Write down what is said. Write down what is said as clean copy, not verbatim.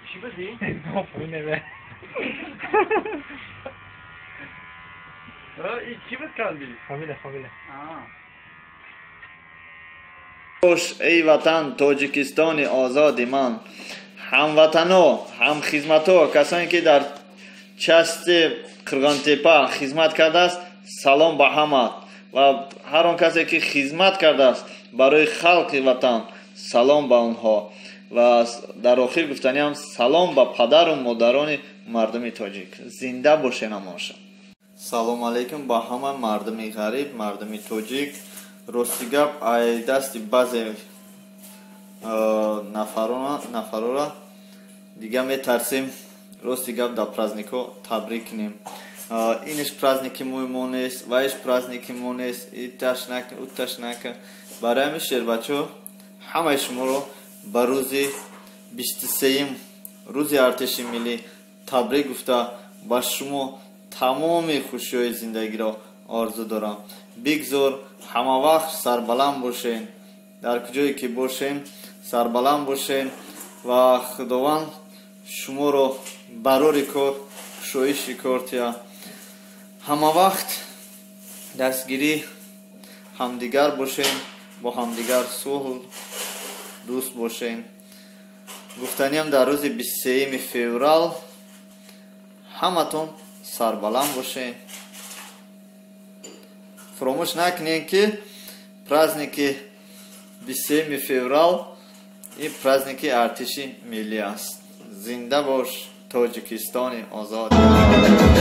Чӣ будӣ? Чӣ буд калби? Фамилия, фамилия. Бош, эй ватан, Тоҷикистони озоди ман. Ҳамватано, ҳамхизмато, касоне ки дар части Қирғонтепа хизмат кардааст, салом ба ҳама. Ва ҳар он касе ки хизмат кардааст барои халқи ватан, салом ба онҳо. Ва дар охир гуфтаниам, салом ба падару модарони мардуми тоҷик. Зинда бошен ҳамаша. Салом алейкум ба ҳама мардуми ғариб, мардуми тоҷик. Рости гап, ай дасти баъзе нафарора дига метарсем. Рости гап, дар праздникҳо табрик кунем. Иниш праздники мо нест, ваиш праздники мо нест, иташ нака, уташ нака. Барои ҳамин, шербачо, ҳамаи шуморо ба рӯзи 23-юм, рӯзи артиши миллӣ табрик гуфта, ба шумо тамоми хушиҳои зиндагиро орзу дорам. Бигзор ҳамавақт сарбаланд бошен, дар куҷое ки бошен сарбаланд бошен, ва Худованд шуморо барори кор, кушоиши кор тия. Ҳамавақт дастгирӣ ҳамдигар бошен, бо ҳамдигар сулҳ дӯст бошен. Гуфтаниам, дар рӯзи 23 феврал ҳаматон сарбаланд бошен. Фуромӯш накунед, ки праздники 23 феврал ин праздники артиши миллӣ аст. Зинда бош, Тоҷикистони озод!